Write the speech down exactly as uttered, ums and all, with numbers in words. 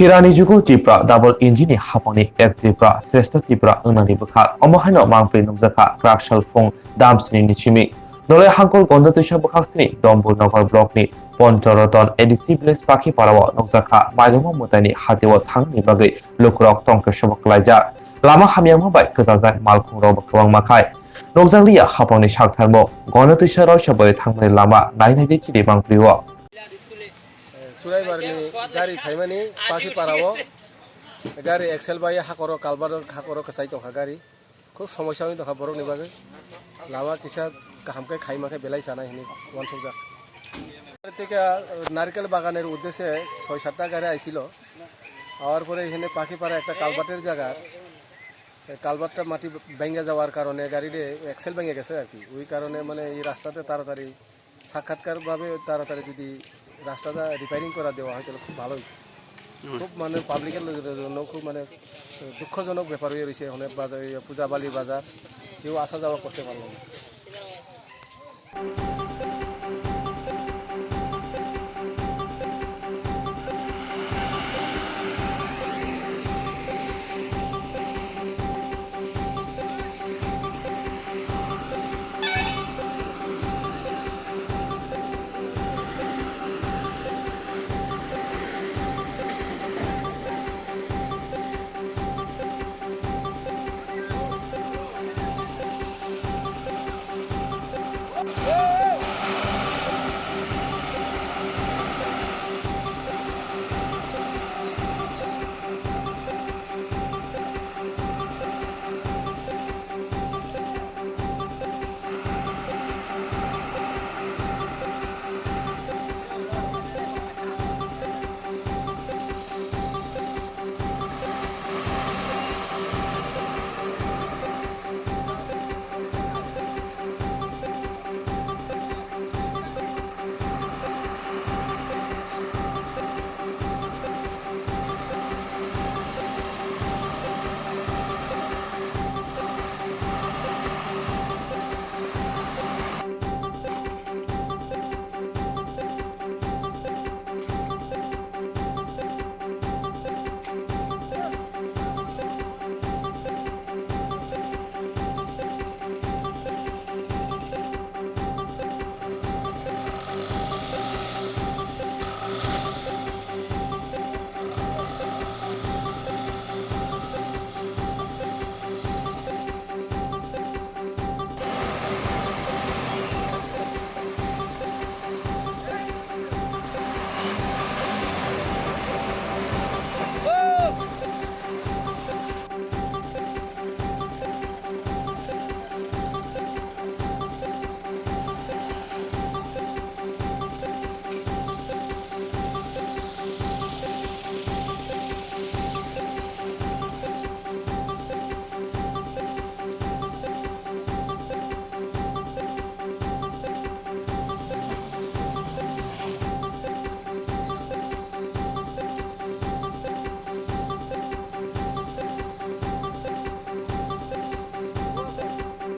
Hirani jugo Tripura double engine ni hapangni ek Tripura, sreshta Tripura wngnani bwkha. Omo haino mangpri nukjakha kwrak sal phung dam sini ni simi. Nolai hangkol Gonda twisa bwkhak sini Dombur Nagar block ni Ponto Roton A D C village Pakhipara o nukjakha mairungma mwtaini hatio thangnani bagwi lukurok tongkhe sobo kwlaijak. Lama hamyama bai kwchajak malkhungrok bo kwbangma khai. Nukjakliya hapangni saktharmung, Gonda twisa Roisa bwrwi thangmani lama nai nai de chini mangpri o. Churaibarni gari phaimani Pakhipara o gari axle bai hakoro kalbaro hakoro kwchai tongkha gari. Khub somosya wngwi tongkha borokni bagwi. Lama kisa kaham khe khaima khe belai chanai hinwi uansukjak. Tei khe narikel baganer uddeshe soi satta gari aisilo. Awar pore hinwi Pakhipara ekta kalbater jaga. Kalbatta mati bengya jawar karone gari de axle bengya gese ar ki. Oi karone mane ei rastate taratari সাক্ষাৎকারভাবে তাড়াতাড়ি যদি রাস্তাটা রিপেয়ারিং করা দেওয়া হয়, তাহলে খুব ভালোই। হুম। খুব মানে পাবলিকের জন্য খুব মানে দুঃখজনক ব্যাপার হয়ে রয়েছে। অনেক বাজার, এই পূজাবালি বাজার, কেউ আসা যাওয়া করতে পারলো না।